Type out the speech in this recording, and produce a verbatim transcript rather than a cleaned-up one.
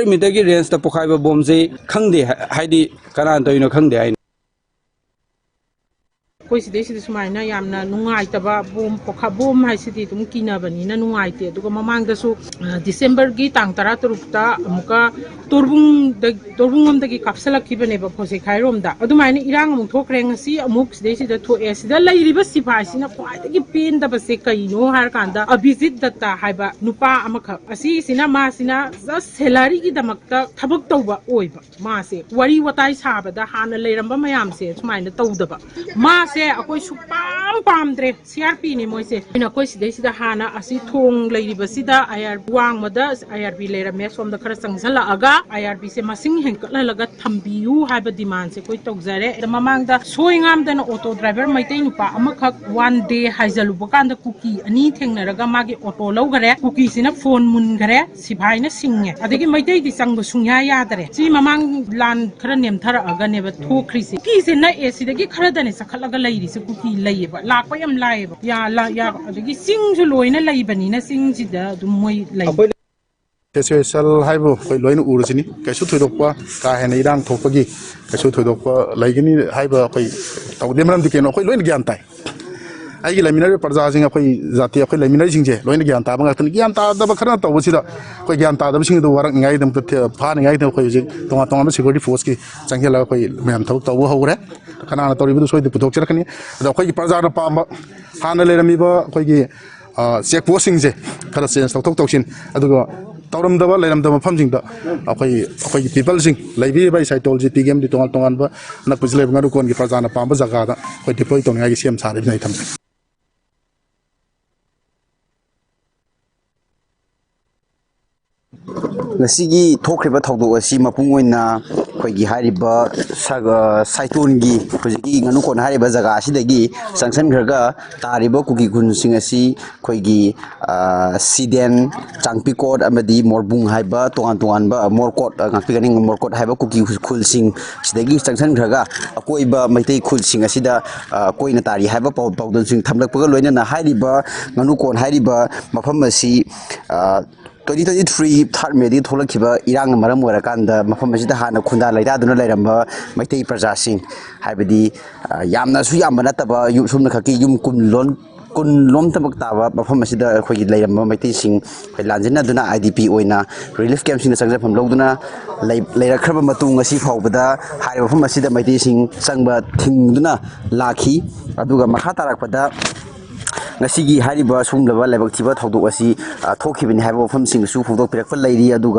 ꯃꯤꯇꯔꯒꯤ ꯔꯦꯟꯖꯇ ꯄꯣꯈꯥꯏꯕ ꯕꯣꯝꯁꯤ ꯈꯪꯗꯦ, ꯍꯥꯏꯗꯤ ꯀꯅꯥꯅ ꯇꯧꯔꯤꯅꯣ ꯈꯪꯗꯦ ꯍꯥꯏꯅꯤ꯫ ꯑꯩꯈꯣꯏ ꯁꯤꯗꯩꯁꯤꯗ ꯁꯨꯃꯥꯏꯅ ꯌꯥꯝꯅ ꯅꯨꯡꯉꯥꯏꯇꯕ ꯕꯣꯝ ꯄꯣꯈꯥ-, ꯕꯣꯝ ꯍꯥꯏꯁꯤꯗꯤ ꯑꯗꯨꯝ ꯀꯤꯅꯕꯅꯤꯅ ꯅꯨꯡꯉꯥꯏꯇꯦ꯫ ꯑꯗꯨꯒ ꯃꯃꯥꯡꯗꯁꯨ, ꯑ, ꯗꯤꯁꯦꯝꯕꯔꯒꯤ ꯇꯥꯡ ꯇꯔꯥ ꯇꯔꯨꯛꯇ ꯑꯃꯨꯛꯀ ꯇꯣꯔꯕꯨꯡꯗ-, ꯇꯣꯔꯕꯨꯡꯂꯣꯝꯗꯒꯤ ꯀꯥꯞꯁꯤꯜꯂꯛꯈꯤꯕꯅꯦꯕ ꯈꯣꯁꯦꯈꯥꯏꯔꯣꯝꯗ꯫ ꯑꯗꯨꯃꯥꯏꯅ ꯏꯔꯥꯡ ꯑꯃꯨꯛ ꯊꯣꯛꯈ꯭ꯔꯦ꯫ ꯉꯁꯤ ꯑꯃꯨꯛ ꯁꯤꯗꯩꯁꯤꯗ ꯊꯣꯛꯑꯦ꯫ ꯁꯤꯗ ꯂꯩꯔꯤꯕ ꯁꯤꯐꯥꯏꯁꯤꯅ ꯈ꯭ꯋꯥꯏꯗꯒꯤ ꯄꯦꯟꯗꯕꯁꯦ ꯀꯩꯅꯣ ꯍꯥꯏꯔꯀꯥꯟꯗ, ꯑꯕꯤꯖꯤꯠ ꯗꯠꯇꯥ ꯍꯥꯏꯕ ꯅꯨꯄꯥ ꯑꯃꯈꯛ, ꯑꯁꯤꯁꯤꯅ, ꯃꯥꯁꯤꯅ just ꯁꯦꯂꯔꯤꯒꯤꯗꯃꯛꯇ ꯊꯕꯛ ꯇꯧꯕ ꯑꯣꯏꯕ꯫ ꯃꯥꯁꯦ ꯋꯥꯔꯤ ꯋꯥꯇꯥꯏ ꯁꯥꯕꯗ ꯍꯥꯟꯅ ꯂꯩꯔꯝꯕ ꯃꯌꯥꯝꯁꯦ ꯁꯨꯃꯥꯏꯅ ꯇꯧꯗꯕ꯫ ꯃꯥꯁꯦ ꯑꯩꯈꯣꯏ ꯁꯨꯛꯄꯥꯝ ꯄꯥꯝꯗ꯭ꯔꯦ꯫ ꯁꯤ ꯑꯥꯔ ꯄꯤꯅꯦ ꯃꯣꯏꯁꯦ꯫ ꯑꯩꯅ ꯑꯩꯈꯣꯏ ꯁꯤꯗꯩꯁꯤꯗ ꯍꯥꯟꯅ ꯑꯁꯤ ꯊꯣꯡ ꯂꯩꯔꯤꯕꯁꯤꯗ ꯑꯥꯏ ꯑꯥꯔ ꯋꯥꯡꯃꯗ ꯑꯥꯏ ꯑꯥꯔ ꯕꯤ ꯂꯩꯔꯝꯃꯦ꯫ ꯁꯣꯝꯗ ꯈꯔ ꯆꯪꯁꯤꯜꯂꯛꯑꯒ ꯑꯥꯏ ꯑꯥꯔ ꯕꯤꯁꯦ ꯃꯁꯤꯡ ꯍꯦꯟꯒꯠꯍꯜꯂꯒ ꯊꯝꯕꯤꯌꯨ ꯍꯥꯏꯕ ꯗꯤꯃꯥꯟꯁꯦ ꯑꯩꯈꯣꯏ ꯇꯧꯖꯔꯦ꯫ ꯑꯗ ꯃꯃꯥꯡꯗ ꯁꯣꯏ ꯉꯥꯝꯗꯅ ꯑꯣꯇꯣ ꯗ꯭ꯔꯥꯏꯚꯔ ꯃꯩꯇꯩ ꯅꯨꯄꯥ ꯑꯃꯈꯛ ꯋꯥꯟ ꯗꯦ ꯍꯥꯏꯖꯜꯂꯨꯕ ꯀꯥꯟꯗ ꯀꯨꯀꯤ ꯑꯅꯤ ꯊꯦꯡꯅꯔꯒ ꯃꯥꯒꯤ ꯑꯣꯇꯣ ꯂꯧꯈꯔꯦ꯫ ꯀꯨꯀꯤꯁꯤꯅ ꯐꯣꯟ ꯃꯨꯟꯈꯔꯦ꯫ ꯁꯤꯐꯥꯏꯅ ꯁꯤꯡꯉꯦ꯫ ꯑꯗꯒꯤ ꯃꯩꯇꯩꯗꯤ ꯆꯪꯕ ꯁꯨꯡꯌꯥ ꯌꯥꯗꯔꯦ꯫ ꯁꯤ ꯃꯃꯥꯡ ꯂꯥꯟ ꯈꯔ ꯅꯦꯝꯊꯔꯛꯑꯒꯅꯦꯕ ꯊꯣꯛꯈ꯭ꯔꯤꯁꯦ꯫ ꯀꯨꯀꯤꯁꯦ ꯅꯛꯑꯦ꯫ ꯁꯤꯗꯒꯤ ꯈꯔꯗꯅꯦ ꯆꯈꯠꯂꯒ ꯂꯩꯔꯤꯁꯦ꯫ ꯀꯨꯀꯤ ꯂꯩꯌꯦꯕ, ꯂꯥꯛꯄ ꯌꯥꯝ ꯂꯥꯏꯌꯦꯕ꯫ ꯌꯥ-, ꯂꯥ-, ꯌꯥ-, ꯑꯗꯒꯤ ꯆꯤꯡꯁꯨ ꯂꯣꯏꯅ ꯂꯩꯕꯅꯤꯅ ꯆꯤꯡꯁꯤꯗ ꯑꯗꯨꯝ ꯃꯣꯏ ꯂꯩ꯫ ꯑꯩꯈꯣꯏ ꯁꯦꯁꯦꯁꯜ ꯍꯥꯏꯕꯨ ꯑꯩꯈꯣꯏ ꯂꯣꯏꯅ ꯎꯔꯁꯤꯅꯤ꯫ ꯀꯩꯁꯨ ꯊꯣꯏꯗꯣꯛꯄ, ꯀꯥ ꯍꯦꯟꯅ ꯏꯔꯥꯡ ꯊꯣꯛꯄꯒꯤ ꯀꯩꯁꯨ ꯊꯣꯏꯗꯣꯛꯄ ꯂꯩꯒꯅꯤ ꯍꯥꯏꯕ ꯑꯩꯈꯣꯏ ꯇꯧꯗꯦ꯫ ꯃꯔꯝꯗꯤ ꯀꯩꯅꯣ? ꯑꯩꯈꯣꯏ ꯂꯣꯏꯅ ꯒ꯭ꯌꯥꯟ ꯇꯥꯏ꯫ ꯑꯩꯒꯤ ꯂꯩꯃꯤꯟꯅꯔꯤꯕ ꯄ꯭ꯔꯖꯥꯁꯤꯡ, ꯑꯩꯈꯣꯏ ꯖꯥꯇꯤ, ꯑꯩꯈꯣꯏ ꯂꯩꯃꯤꯟꯅꯔꯤꯁꯤꯡꯁꯦ ꯂꯣꯏꯅ ꯒ꯭ꯌꯥꯟ ꯇꯥꯕ ꯉꯥꯛꯇꯅꯤ꯫ ꯒ꯭ꯌꯥꯟ ꯇꯥꯗꯕ ꯈꯔꯅ ꯇꯧꯕꯁꯤꯗ ꯑꯩꯈꯣꯏ ꯒ꯭ꯌꯥꯟ ꯇꯥꯗꯕꯁꯤꯡ ꯑꯗꯨ ꯋꯥꯔꯛꯅꯤꯡꯉꯥꯏꯒꯤꯗꯃꯛꯇ, ꯊꯦ-, ꯐꯥꯅꯤꯡꯉꯥꯏꯒꯤꯗꯃꯛ ꯑꯩꯈꯣꯏ ꯍꯧꯖꯤꯛ ꯇꯣꯉꯥꯟ ꯇꯣꯉꯥꯟꯕ ꯁꯦꯀ꯭ꯌꯨꯔꯤꯇꯤ ꯐꯣꯔꯁꯀꯤ ꯆꯪꯁꯤꯜꯂꯒ ꯑꯩꯈꯣꯏ ꯃꯌꯥꯝ ꯊꯕꯛ ꯇꯧꯕ ꯍꯧꯈ꯭ꯔꯦ꯫ ꯀꯅꯥꯅ ꯇꯧꯔꯤꯕꯗꯨ ꯁꯣꯏꯗꯅ ꯄꯨꯊꯣꯛꯆꯔꯛꯀꯅꯤ꯫ ꯑꯗꯣ ꯑꯩꯈꯣꯏꯒꯤ ꯄ꯭ꯔꯖꯥꯅ ꯄꯥꯝꯕ, ꯍꯥꯟꯅ ꯂꯩꯔꯝꯃꯤꯕ ꯑꯩꯈꯣꯏꯒꯤ, ꯑ, ꯆꯦꯛ ꯄꯣꯁꯁꯤꯡꯁꯦ ꯈꯔ ꯆꯦꯟꯖ ꯇꯧꯊꯣꯛ ꯇꯧꯁꯤꯟ, ꯑꯗꯨꯒ ꯇꯧꯔꯝꯗꯕ, ꯂꯩꯔꯝꯗꯕ ꯃꯐꯝꯁꯤꯡꯗ ꯑꯩꯈꯣꯏ, ꯑꯩꯈꯣꯏꯒꯤ ꯄꯤꯄꯜꯁꯤꯡ ꯂꯩꯕꯤꯔꯤꯕ ꯑꯩ ꯁꯥꯏꯇꯣꯜꯁꯤ ꯄꯤꯒꯦꯝꯗꯤ ꯇꯣꯉꯥꯟ ꯇꯣꯉꯥꯟꯕ ꯑꯅꯛꯄꯁꯤ ꯂꯩꯕ ꯉꯥꯅꯨꯀꯣꯟꯒꯤ ꯄ꯭ꯔꯖꯥꯅ ꯄꯥꯝꯕ ꯖꯒꯥꯗ ꯑꯩꯈꯣꯏ ꯗꯤꯄ꯭ꯂꯣꯏ ꯇꯧꯅꯤꯡꯉꯥꯏꯒꯤ ꯁꯦꯝ ꯁꯥꯔꯦ꯫ ꯑꯩ ꯊꯝꯖꯒꯦ꯫ ꯉꯁꯤꯒꯤ ꯊꯣꯛꯈ꯭ꯔꯤꯕ ꯊꯧꯗꯣꯛ ꯑꯁꯤ ꯃꯄꯨꯡ ꯑꯣꯏꯅ ꯑꯩꯈꯣꯏꯒꯤ ꯍꯥꯏꯔꯤꯕ ꯁ-, ꯑ, ꯁꯥꯏꯇꯣꯟꯒꯤ ꯍꯧꯖꯤꯛꯀꯤ ꯉꯥꯅꯨꯀꯣꯟ ꯍꯥꯏꯔꯤꯕ ꯖꯒꯥ ꯑꯁꯤꯗꯒꯤ ꯆꯪꯁꯤꯟꯈ꯭ꯔꯒ ꯇꯥꯔꯤꯕ ꯀꯨꯀꯤ ꯈꯨꯟꯁꯤꯡ ꯑꯁꯤ ꯑꯩꯈꯣꯏꯒꯤ, ꯑ, ꯁꯤꯗꯦꯟ, ꯆꯥꯡꯄꯤꯀꯣꯠ ꯑꯃꯗꯤ ꯃꯣꯔꯕꯨꯡ ꯍꯥꯏꯕ ꯇꯣꯉꯥꯟ ꯇꯣꯉꯥꯟꯕ, ꯑ, ꯃꯣꯔꯀꯣꯠ, ꯑ, ꯉꯥꯛꯄꯤꯒꯅꯤ, ꯃꯣꯔꯀꯣꯠ ꯍꯥꯏꯕ ꯀꯨꯀꯤ ꯈꯨꯜꯁꯤꯡ ꯁꯤꯗꯒꯤ ꯆꯪꯁꯤꯟꯈ꯭ꯔꯒ ꯑꯀꯣꯏꯕ ꯃꯩꯇꯩ ꯈꯨꯜꯁꯤꯡ ꯑꯁꯤꯗ, ꯑ, ꯀꯣꯏꯅ ꯇꯥꯔꯤ ꯍꯥꯏꯕ ꯄꯥꯎ-, ꯄꯥꯎꯗꯝꯁꯤꯡ ꯊꯝꯂꯛꯄꯒ ꯂꯣꯏꯅꯅ ꯍꯥꯏꯔꯤꯕ ꯉꯥꯅꯨꯀꯣꯟ ꯍꯥꯏꯔꯤꯕ ꯃꯐꯝ ꯑꯁꯤ, ꯑ, twenty twenty three third May ꯗꯒꯤ ꯊꯣꯛꯂꯛꯈꯤꯕ ꯏꯔꯥꯡꯅ ꯃꯔꯝ ꯑꯣꯏꯔꯀꯥꯟꯗ ꯃꯐꯝ ꯑꯁꯤꯗ ꯍꯥꯟꯅ ꯈꯨꯟꯗꯥ ꯂꯩꯇꯥꯗꯨꯅ ꯂꯩꯔꯝꯕ ꯃꯩꯇꯩ ꯄ꯭ꯔꯖꯥꯁꯤꯡ, ꯍꯥꯏꯕꯗꯤ, ꯑ, ꯌꯥꯝꯅꯁꯨ ꯌꯥꯝꯕ ꯅꯠꯇꯕ, ꯌꯨꯝ ꯁꯨꯞꯅ ꯈꯛꯀꯤ ꯌꯨꯝ ꯀꯨꯟ ꯂꯣꯟ, ꯀꯨꯟ ꯂꯣꯝꯇꯃꯛ ꯇꯥꯕ ꯃꯐꯝ ꯑꯁꯤꯗ ꯑꯩꯈꯣꯏꯒꯤ ꯂꯩꯔꯝꯕ ꯃꯩꯇꯩꯁꯤꯡ ꯑꯩꯈꯣꯏ ꯂꯥꯟꯖꯦꯟꯅꯗꯨꯅ IDP ꯑꯣꯏꯅ relief camp ꯁꯤꯡꯗ ꯆꯪꯖꯐꯝ ꯂꯧꯗꯨꯅ ꯂꯩ-, ꯂꯩꯔꯛꯈ꯭ꯔꯕ ꯃꯇꯨꯡ ꯉꯁꯤ ꯐꯥꯎꯕꯗ ꯍꯥꯏꯔꯤꯕ ꯃꯐꯝ ꯑꯁꯤꯗ ꯃꯩꯇꯩꯁꯤꯡ ꯆꯪꯕ ꯊꯤꯡꯗꯨꯅ ꯂꯥꯛꯈꯤ꯫ ꯑꯗꯨꯒ ꯃꯈꯥ ꯇꯥꯔꯛꯄꯗ ꯉꯁꯤꯒꯤ ꯍꯥꯏꯔꯤꯕ ꯁꯤꯒꯨꯝꯂꯕ ꯂꯥꯏꯕꯛ ꯊꯤꯕ ꯊꯧꯗꯣꯛ ꯑꯁꯤ, ꯑ, ꯊꯣꯛꯈꯤꯕꯅꯤ ꯍꯥꯏꯕ ꯋꯥꯐꯝꯁꯤꯡ ꯑꯁꯨ ꯐꯣꯡꯗꯣꯛꯄꯤꯔꯛꯄ ꯂꯩꯔꯤ꯫ ꯑꯗꯨꯒ